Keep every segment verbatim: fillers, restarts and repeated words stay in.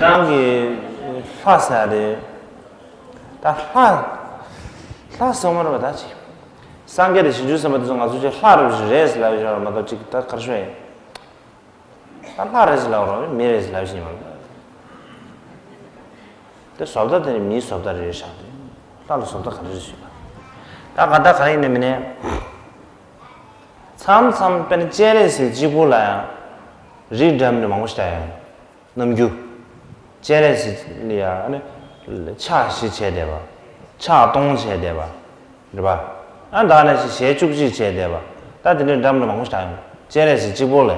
རང་གི་ལྷ་ཟེར་ཡ་རེད། ད་ལྷ། ལྷ་ཟེར་མ་རེད་པ་ད་ཅི། སངས་རྒྱས་དང་བྱང་ཆུབ་སེམས་དཔའ་དེ་ཚོ་ང་ཚོ་ཅིག་ལྷ་རུ་ཅིག་རེད་ཟེར་ལབ་ཡོད་རེད་མ་གཏོགས་ཅིག་ད་གར་ཤོད་ཡིན། ད་ལྷ་རེད་ཟེར་ལབ་རོགས་མི་རེད་ཟེར་ལབ་བཞིན་མ་རེད། དེ་བཟོ་ལྟ་དེ་ནི་མིའི་བཟོ་ལྟ་རེད་ཤག་དེ། ལྷ་ལ་བཟོ་ལྟ་ག་རེ་རེད་ཞུས་པ། ད་ག་ད་ག་ཡིན་ནི་མིན་ནས། མཚམས་མཚམས་དཔེར་ན་སྤྱན་རས་གཟིགས་གཅིག་པོ་ལ་ཡང་། རིགས་འདྲ་མི་འདྲ་མང་པོ་ཞིག་ཡོད། རྣམ་འགྱུར། སྤྱན་རས་གཟིགས་ལ་ཡང་ཕྱག་བཞི་བྱས་བསྡད་པ། ཕྱག་སྟོང་བྱས་བསྡད་པ། རེད་པ། ཨ་ད་ནས་ཞེ་བཅུ་གཅིག་བྱས་བསྡད་པ། ད་དེ་འདྲའི་འདྲ་མི་འདྲ་མང་པོ་ཞིག་ཡོད། སྤྱན་རས་གཟིགས་གཅིག་པོ་ལ།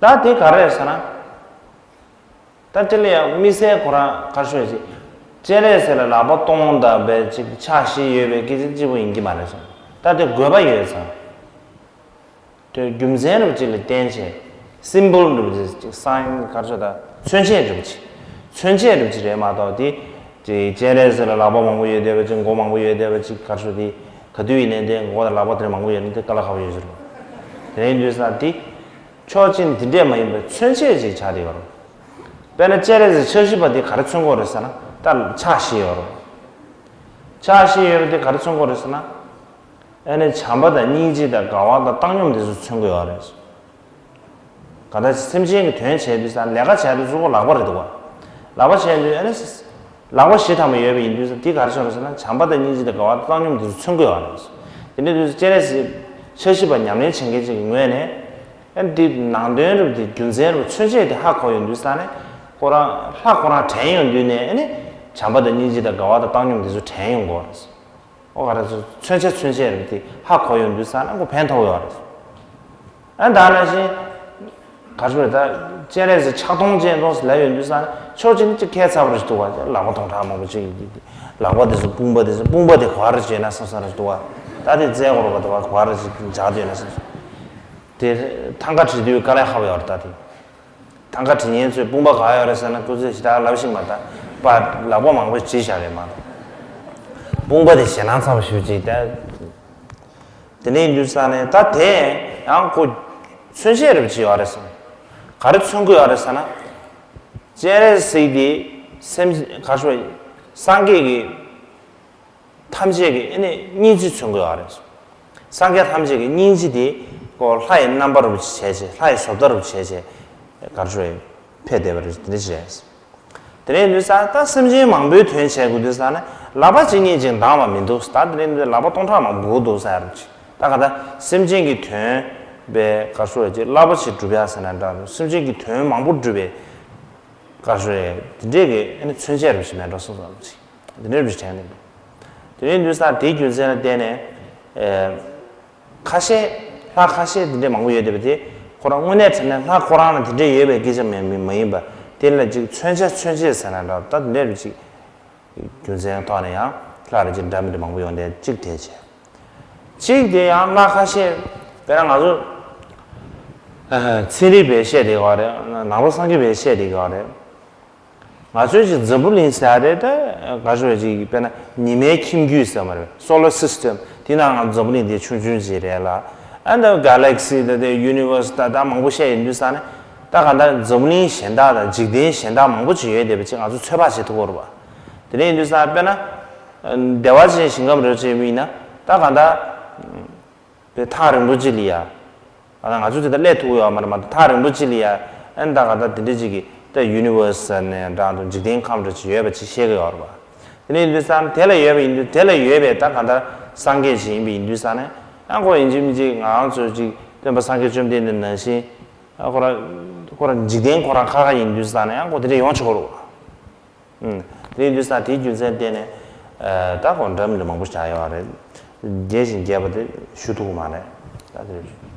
ད་དེ་ག་རེ་རེད་ཟེར་ན། ད་དེ་ལ་ཡང་དམིགས་བསལ་ཁོ་རང་ག་རེ་ཞུ་ཡ་ཅིག་སྤྱན་རས་གཟིགས་ལ་ལག་པ་སྟོང་དང་བས་ཅིག་ཕྱག་བཞི་ཡོད་པའི་སྐད་ཆ་གཅིག་པོ་ཡིན་གྱི་མ་རེད་ཟེར། ད་དེ་དགོས་པ་ཡོད་ཙང་། དེ་རྒྱུ་མཚན་རུ་ཅིག་ལ་བརྟེན་བྱས། སིམ་བོལ་རུ་ཅིག་སའིན་ག་རེ་ཞུ་ད་མཚོན་བྱེད་རུ་ཅིག་མཚོན་བྱེད་རུ་ཅིག་རེད་མ་གཏོགས་དེ། དེ་སྤྱན་རས་གཟིགས་ལ་ལག་པ་མང་པོ་ཡོད་བསྡད་པ་ཅིག་མགོ་མང་པོ་ཡོད་བསྡད་པ་ཅིག་ག་རེ་ཞུ་དེ། ག་དུས་ཡིན་ནའི་དེ་མགོ་དང་ལག་པ་དེ་མང་པོ་ཡོད་ནའི་དེ་དཀའ་ལས་ཁག་པོ་ཡོད་ཟེར། དེ་ཡིན་དུས་ས་དེ། ཕྱོགས་གཅིག་འདི་འདྲས་མ་ཡིན་པའི་མཚོན་བྱེད་ཅིག་ཆགས་བསྡད་ཡོད་རེད། དཔེར་ན་སྤྱན་རས་གཟིགས་འཆར་གཞི་པ་འདི་ག་རེ་མཚོན་གྱི་ཡོད་རེད་ཟེར་ན་ད་ཕྱག་བཞི་ཡོད་རེད། ཕྱག་བཞི་ཡོད་པ་འདི་ག་རེ་མཚོན་གྱི་ཡོད་རེད་ཟེར་ན། ཨ་ནི་བྱམས་པ་དང་སྙིང་རྗེ་དང་དགའ་བ་དང་བཏང་སྙོམས་དེ་ཚོ་མཚོན་གྱི་ཡོད་རེད། ག་ད་སེམས་ཅན་གྱི་དོན་བྱས་དུས་ས་ལས་ཀ་བྱས་དུས་གཙོ་བོ་ལག་པ་རེད་འདུག་བ། ལག་པ་བྱས་དུས་ཨ་ནི། ལག་པ་བཞི་ཐམ་པ་ཡོད་པ་ཡིན་དུས་ཙང་འདི་ག་རེ་ཤོར་ཟེར་ན་བྱམས་པ་དང་སྙིང་རྗེ་དང་དགའ་བ་དང་བཏང་སྙོམས་འདི་ཚོ་མཚོན་གྱི་ཡོད་རེད། དེ་འདྲ་དུས་སུ་སྤྱན་རས་གཟིགས་འཆར་གཞི་པ་ཉམས་ལེན་བྱེད་མཁན་ཅིག་གི་ངོས་ནས། ཨ་འདི་ནང་དོན་རུ་འདི་རྒྱུ་མཚན་རུ་མཚོན་བྱེད་དེ་ཧ་གོ་ཡོང་དུས་ཙང་ནས་ཁོ་རང་ལྷ་ཁོ་རང་དྲན་ཡོང་དུས་ནས་ཨ་ནི་བྱམས་པ་དང་སྙིང་རྗེ་དང་དགའ་བ་དང་བཏང་སྙོམས་འདི་ཚོ་དྲན་ཡོང་གི་ཡོད་རེད། ཨོ་ག་རེ་ཟེར་མཚོན་བྱ་མཚོན་བྱེད་རེད་དེ་ཧ་གོ་ཡོང་དུས་ས་ན་ཁོ་ཕན་ཐོགས་ཡོད་རེད། ཨ་ད་ནང་བཞིན། ག་རེ་ཟེར་ད་སྤྱན་རས་གཟིགས་ཕྱག་སྟོང་སྤྱན་སྟོང་ཟེར་ལབ་ཡོང་དུས་ས་ན་ཕྱོགས་གཅིག་ནས་ཅིག་ཁྱད་མཚར་པོ་རེ་ཞིག་འདུག་བ། ལག་པ་སྟོང་ཕྲག་མང་པོ་ཅིག་ཡོད་དེ། ལག་པ་དེ་ཚོ་དཔུང་པ་དེ་ཚོ་དཔུང་པ་དེ་ག་རེ་བྱས་ན་བསམ་ས་རེ་ཞིག་འདུག་བ། ད་དེ་རྩེ་གོ་རོ་ག་དེ་བ་ག་རེ་ཞིག་འཇག་དེ་ཡོད་ན་བསམ་ས། དེ་ཐང་ག་བྲིས་དུས་དཀའ་ལས་ཁག་པོ་ཡོད་རེད་ད་དེ། ཐང་ག་བྲིས་མཁན་ཚོས་དཔུང་པ་ག་ཡོད་རེད་ཟེར་ན་སྐུ་ཚེ་ཞེ་དྲག་ལབ་ཤིག་མ་ད་པ་ལག་པ་མང་པོ་བྲིས་བཞག་རེད་མ་ད། དཔུང་པ་དེ་ཞེད་སྣང་ཚ་པོ་ཞིག་བྱས་ད། དེ་ནས་འདུག་ས་ནས་ད་དེ་ཡང་ཁོ་མཚོན་བྱེད་རེ་བྱས་ཡོད་རེད་ཟེར། ག་རེ་མཚོན་གྱི་ཡོད་རེད་ཟེར་ན། སྤྱན་རས་གཟིགས་དེ་སེམས་ག་རེ་ཞུ་སངས་རྒྱས་ཀྱི། ཐམས་ཅད་ཀྱི་ཨ་ནི་སྙིང་རྗེ་མཚོན་གྱི་ཡོད་རེད། སངས་རྒྱས་ཐམས་ཅད་ཀྱི་སྙིང་རྗེ་དེ་ཀོ་ལྷ་ཡི་རྣམ་པ་རུ་བྱས་བྱས་ལྷ་ཡི་བཟོ་ལྟ་རུ་བྱས་བྱས་གར་ཞུ་ཕེབས་བསྡད་པ་རེད་དེ་འདྲ་ཞིག་རེད། དེ་ནས་འདུག་ས་ད་སེམས་ཅན་མང་པོའི་དོན་བྱས་དགོས་འདུག་ས་ནི་ལག་པ་གཅིག་གཉིས་ཅིག་འདང་བ་མི་འདུག་ད་དེ་ནས་འདུག་ལག་པ་སྟོང་ཕྲག་མང་པོ་འདུག་ས་ཡ་རུ་ཅིག་ད་ག་ད་སེམས་ཅན་གྱི་དོན་པའི་གར་ཞུ་བ་ཅིག་བསླབ་པ་ཞིག་སྒྲུབ་ཡ་ཟེར་ན་འདྲ་འདུག་སེམས་ཅན་གྱི་དོན་མང་པོ་སྒྲུབ་པའི་གར་ཞུ་རེད་དེ་འདྲས་ཀྱི་ཨ་ནི་མཚོན་བྱེད་རུ་ཞིག་མེད་འགྲོ་སོང་ཙམ་ཅིག་དེ་འདྲས་རུ་ཞིག་དྲན་ནས་འདུག་དེ་ནས་འདུག་ས་དེའི་རྒྱུ་མཚན་ལ་བརྟེན་ནས་ཨེ། ཁ་ཤས། ལྷ་ཁ་ཤས་འདི་འདྲས་མང་པོ་ཡོད་བསྡད་པ་དེ་ཁོ་རང་དངོས་གནས་དྲང་གནས་ལྷ་ཁོ་རང་ལ་འདི་འདྲས་ཡོད་པའི་སྐད་ཆ་མེད་མི་མ་ཡིན་པ་དེ་ལ་ཅིག་མཚོན་བྱ་མཚོན་བྱེད་ཟེར་ན་འདྲ་ད་འདི་འདྲས་རུ་ཅིག་རྒྱུ་མཚན་ཐོག་ནས་ཡང་ལྷ་རུ་ཅིག་འདྲ་མི་འདྲ་མང་པོ་ཡོང་བསྡད་གཅིག་དེ་བྱས། གཅིག་དེ་ཡང་ལྷ་ཁ་ཤས་དཔེར་ན་ང་ཚོ་ཚན་རིག་པས་བཤད་བསྡད་ཡོད་རེད། ནང་པ་སངས་རྒྱས་པས་བཤད་བསྡད་ཡོད་རེད། ང་ཚོའི་ཅིག་འཛམ་བུ་གླིང་ཟེར་ཡ་རེད་ད། ག་ཚོད་ཅིག་དཔེར་ན་ཉི་མའི་ཁྱིམ་རྒྱུད་ཟེར་མ་རེད། སོ་ལར་སིས་ཊེམ་དེ་ནང་ང་འཛམ་བུ་གླིང་དེ་ཆུང་ཆུང་ཅིག་རེད་ལ། ཨ་ནི་གྷ་ལེག་སི་ད་དེ་ཡུ་ནི་ཝར་སི་ད་ད་མང་པོ་བཤད་ཡོང་དུས་ས་ནས་ད་ག་ད་འཛམ་བུ་གླིང་གཞན་དག་དང་འཇིག་རྟེན་གཞན་དག་མང་པོ་ཅིག་ཡོད་བསྡད་པ་ཅིག་ང་ཚོ་ཚོད་དཔག་བྱེད་ཐུབ་ཀྱི་རེད་པ། དེ་ནས་ཡིན་དུས་ས་དཔེར་ན་བདེ་བ་ཅན་ཞིང་ཁམས་རེད་ཅེས་ཡིན་ན་ད་ག་ད། པའི་ཐག་རིང་པོ་ཅིག་ལ་ཡ། ཨ་ང་ཚོ་དེ་ལྟར་སླེབས་ཐུབ་ཡོད་མ་རེད་མ་གཏོགས་ཐག་རིང་པོ་ཅིག་ལ་ཡ། ཨན་ད་ག་ད་དེ་འདྲ་ཅིག་གི་ད་ཡུ་ནི་ཝར་སི་ནས་འདྲ་འདུག་འཇིག་རྟེན་ཁམས་འདྲ་ཅིག་ཡོད་པ་ཅིག་ཤེས་ཀྱི་ཡོད་རེད་པ། དེ་ནས་ཡིན་དུས་ཙང་དེ་ལ་ཡོད་པ་ཡིན་དུས་དེ་ལ་ཡོད་པའི་ད་ག་ད་སངས་རྒྱས་ཅིག་ཡིན་པ་ཡིན་དུས་ཙང་ནས་ཨ་ཁོ་ཡིན་གཅིག་མིན་གཅིག་ང་རང་ཚོ་ཅིག་སྟོན་པ་སངས་རྒྱས་བཅོམ་ལྡན་འདས་ནང་བཞིན་ཨ་ཁོ་རང་ཁོ་རང་འཇིག་རྟེན་ཁོ་རང་ཁ་ཁ་ཡིན་དུས་ཙང་ནས་ཨ་ཁོ་དེ་འདྲ་ཡོང་ཆོག་གི་རེད་པ། ཨུམ། དེ་ཡིན་དུས་ཙང་དེའི་རྒྱུ་མཚན་བརྟེན་ནས་ཨ་ད་ཁོ་འདྲ་མི་འདྲ་མང་པོ་བཞག་ཡོད་རེད། རྒྱས་ཤིང་རྒྱས་པ་དེ་ཞུ་ཐུབ་ཀྱི་མ་རེད། ད་དེ་རེད།